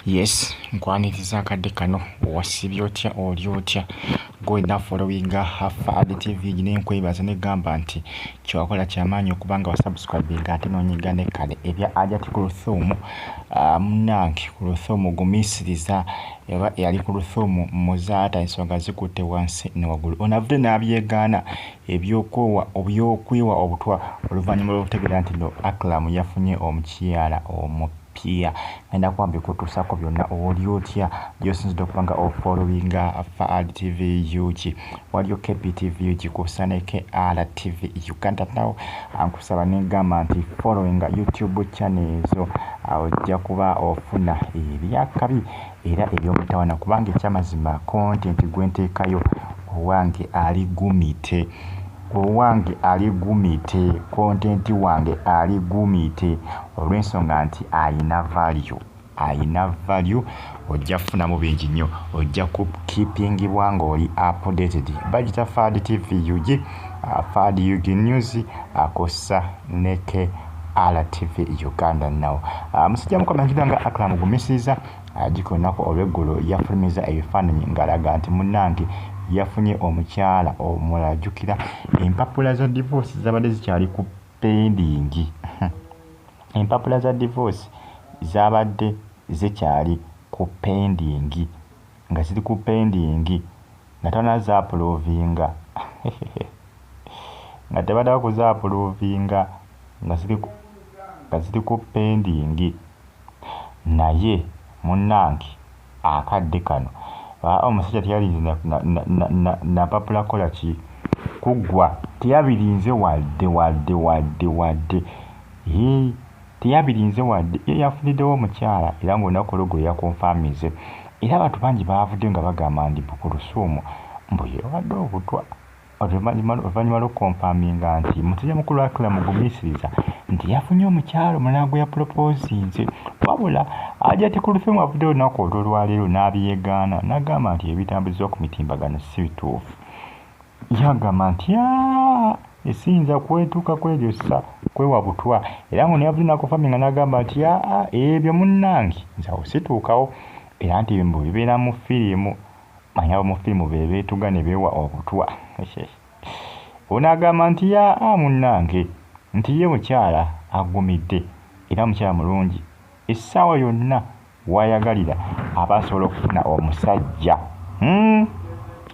Yes, nkwaniriza akadde kano. Wasibye otya, oli otya gwena followinga Hafad TV? Nenkwebaza negamba nti kyewakola kyamaanyi okuba nga wasubscribinga ate nonyiga ne kale ebya Hajati Kulthum. Munnange Kulthum gumiisiriza, eba eyali Kulthum Muzaata, ensonga zikutte wansi ne waggulu. Ono avudde n'abyegaana ebyokwewa obyokwewa obutwa oluvannyuma lw'okutegeera nti no Akram yafunye omukyala omupya. Ngenda kuba mbikutuusako byonna. Oli otya gy'osinzidde okuba nga ofollowinga Fahad TV UG, waliyo KPTV UG kw'ossa ne KRTV Uganda. Now nkusaba negamba nti followinga YouTube channel ezo, ojja kuba ofuna ebyakabi era ebyomutawana, kubanga ekyamazima content gwe nteekayo owange ali gumite, owange ali gumite, content wange ali gumite olw'ensonga nti ayina value, ayina value. Ojja kufunamu bingi nnyo, ojja kukeepingibwa ng'oli updated. Bagita Fahad TV UG, Fahad UG News akossa ne KRTV Uganda. Now musajja mukulu amanyikiddwa nga Akram Gumisiriza ajjukira olunaku olw'eggulo yafulumiza ebifaananyi ng'alaga nti munnange yafunye omukyala omulala. Jjukira empapula za divorce zabadde zikyali ku pending, empapula za divorce zabadde zikyali ku pending, nga ziri ku pending nga tannazaapprouvinga, nga tebannaba kuzaapprovinga, nga ziri ku pending. Naye munnange akadde kano omusajja teyalinze na mpapula kukola ki kuggwa, teyabirinze wadde wadde wadde wadde, teyabirinze wadde. Ye yafuniddewo omukyala era ng'olunaku olw'eggulo yaconfirminze, era abantu bangi baavuddeyo nga bagamba nti Kulthum mbu yeewadde obutwa oluvannyuma lw'okuconfirminga nti musajja mukulu Akram Gumiisiriza nti yafunye omukyala omulala gwe yaproposinze. Wabula Hajati Kulthum avuddeyo olunaku olw'olwaleero n'abyegaana n'agamba nti ebitambuzibwa ku mitimbagano si bituufu. Yagamba nti esiyinza kwetuuka kw'eryo ssa kwewa butwa, era ng'ono yavudde n'aconfirminga n'agamba nti aa, ebyo munnange nze awo situukawo, era nti mbu bibeera mu firimu, manyi ab'omu firimu be beetuga ne beewa obutwa. Ono agamba nti aa, munnange nti ye mukyala agumidde era mukyala mulungi, essaawa yonna w'ayagalira aba asobola okufuna omusajja.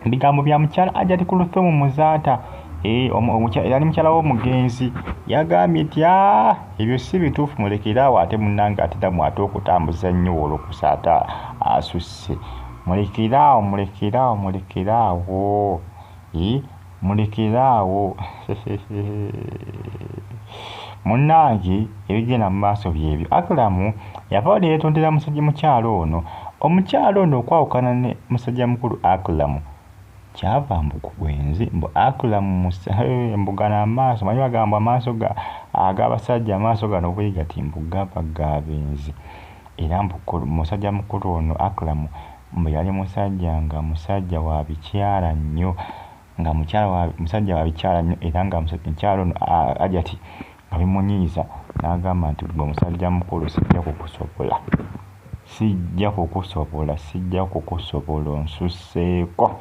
Bigambo bya mukyala Hajati Kulthum Muzaata, yali mukyala w'omugenzi. Yagambye nti aa, ebyo si bituufu, mulekere awo. Ate munnange ate nammwe ate okutambuza nnyo olukusa ate asusse, mulekere awo, mulekere awo, mulekere awo, mulekere awo. Munnange ebigenda mu maaso byebyo. Akram yavaayo ne yeetondera musajja mukyala ono. Omukyala ono okwawukana ne musajja mukulu Akram kyava mbu ku bwenzi, mbu Akram mbu gano amaaso, manyi bagamba amaaso ag'abasajja, amaaso gano bwe gati mbu gaba ga benzi, era mbu musajja mukulu ono Akram mbu yali musajja nga musajja wa bikyala nnyo, nga mukyala musajja wa bikyala nnyo, era nga mukyala ono Hajati nga bimunyiiza n'agamba nti gwe musajja mukulu sijja kukusobola, sijja kukusobola, sijja kukusobola, onsusseeko,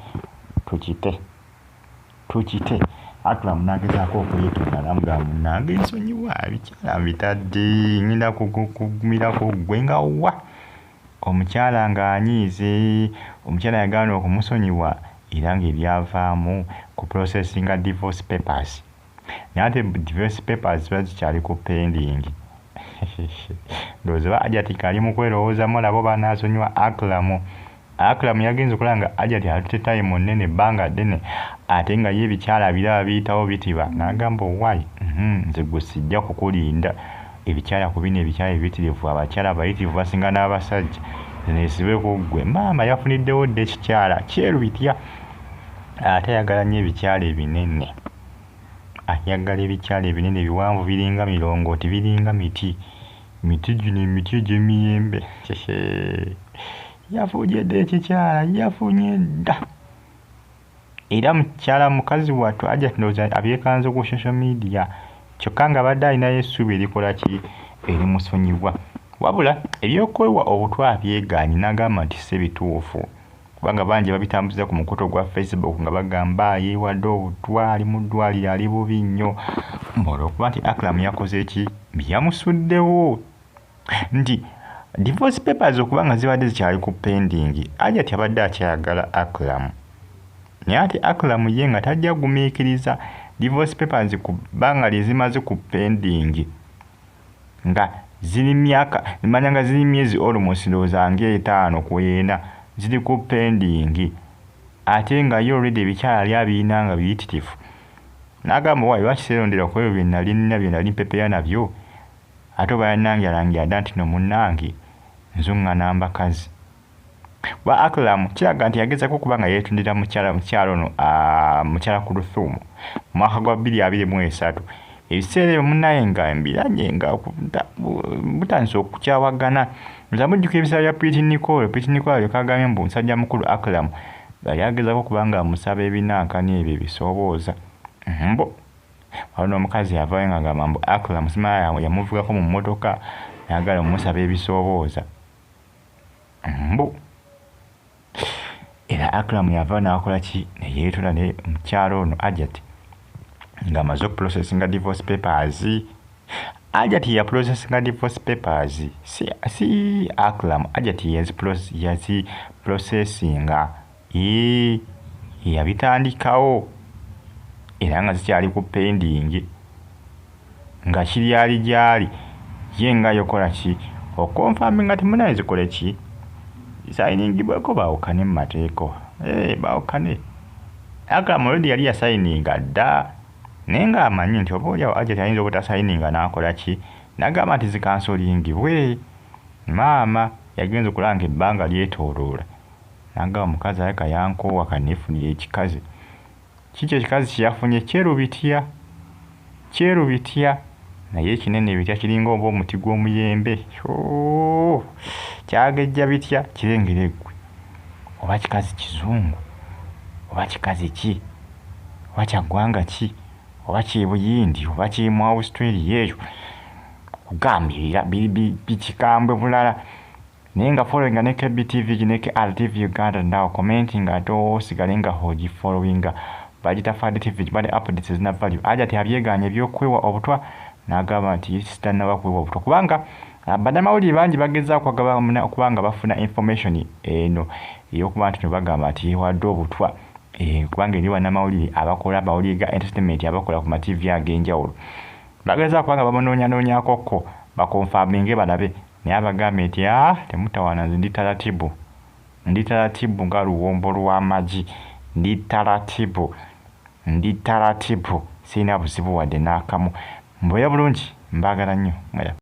tukite tukite. Akram n'agezaako okwetonda n'amugamba munnange nsonyiwa, ebikyala mbitadde, ngenda kugumirako ggwe nga wa. Omukyala ng'anyiize, omukyala yagaana okumusonyiwa, era ng'ebyavaamu ku processinga divorce papers, naye ate divorce papers ziba zikyali ku pending. Ndowooza oba Hajati kali mu kwerowoozamu olaba oba anaasonyiwa Akram. Akram yagenze okulaba nga Hajati atutte time nnene, ebbanga ddene, ate nga ye ebikyala abiraba biyitawo bitiba, n'agamba owaayi, nze gwe sijja kukulinda ebikyala ku bino ebikyala ebiyitirivu, abakyala abayitirivu basinga n'abasajja, neesibe ku ggwe. Maama yafuniddewo dda ekikyala kyeru bitya, ate ayagala nnyo ebikyala ebinene, ayagala ebikyala ebinene ebiwanvu biringa mirongooti, biringa miti miti gino emiti egy'emiyembe. Yafunye dda ekikyala, yafunye dda. Era mukyala mukazi wattu Hajati ndowooza abyekanze ku social media, kyokka ng'abadde alinayo essuubi erikola ki, erimusonyiwa. Wabula eby'okwewa obutwa abyegaanyi n'agamba nti si bituufu kubanga bangi babitambuza ku mukutu ogwa Facebook nga bagamba yeewadde obutwa, ali mu ddwaliro ali bubi nnyo mbu olw'okuba nti Akram yakoze ki? Yamusuddewo nti divorce papers okuba nga zibadde zikyali ku pending, Hajati abadde akyayagala Akram naye ate Akram ye nga tajja kugumiikiriza divorce papers ku bbanga lye zimaze ku pending nga ziri myaka manya nga ziri myezi almost ndowooza ng'etaano ku ena ziri ku pending ate nga ye already ebikyala yali abirina nga biyitirivu n'agamba owaaye lwaki seerondera ku ebyo bye nali nnina bye nali mpepeya nabyo ate oba yannangiralangira dda nti no munnange nzuŋŋana mbakazi. Kuba Akram kiraga nti yagezaako okuba nga yeetundira mukyala mukyala ono mukyala Kuluthum mu mwaka gwa 2023. Ebiseera ebyo munnaye nga mbiranye nga butandise okukyawagana. Nza mujjukira ebiseera bya Pretty Nicole, Pretty Nicole alyoka agambye mbu musajja mukulu Akram yali agezaako okuba nga amusaba ebinankani ebyo ebisoobooza. Mbu waliwo n'omukazi yavaayo ng'agamba mbu Akram simanya yamuvugako mu mmotoka n'ayagala omusaba ebisoobooza. Mbu era Akram yava n'akola ki ne yeetonda ne mukyala ono Hajati ng'amaze okuprocessinga divorce papers. Hajati yaprocessinga divorce papers si, si Akram. Hajati yaziprocessinga yabitandikawo era nga zikyali ku pending nga kiri ali gyali ye nga yokola ki okonfaminga nti munaye zikole ki zisayiningibweko baawukane mu mateeka baawukane. Akram already yali yasayininga dda naye ng'amanyi nti oba oliawo Hajati ayinza obutasayininga n'akola ki n'agamba nti zikansolingibwe. Maama yagenze okulaba ng'ebbanga lyetooloola n'agamba omukazi alabika yankoowa kanneefunire ekikazi. Kiki ekikazi kye yafunye kyeru bitya, kyeru bitya naye ekinene bitya kiringa oba omuti gw'omuyembe ooh kyagejja bitya kirengere ggwe oba kikazi kizungu oba kikazi ki oba kya ggwanga ki oba ky'e Buyindi oba ky'e mu Australia eyo kugambye bikikambwe bulala. Naye nga followinga ne KBTV ne KRTV Uganda now commenting ate osigale nga ogifollowinga bagita Fad TV gibadde updates ezina value. Hajati abyegaanye eby'okwewa obutwa n'agamba nti sitannaba kuweebwa obutwa kubanga bannamawulire bangi bagezaako okuba nga bafuna information eno ey'okuba nti no bagamba nti yeewadde obutwa kubanga eri bannamawulire abakola amawulire ga entertainment abakola ku ma TV ag'enjawulo bagezaako kubanga bamunoonyanoonyako ko bakonfaminge balabe naye abagambye nti aa temutawaana nze ndi taratibu ndi taratibu nga luwombo lw'amagi ndi taratibu ndi taratibu sirina buzibu wadde n'akamu. Mubeere bulungi mbaagala nnyo mwera.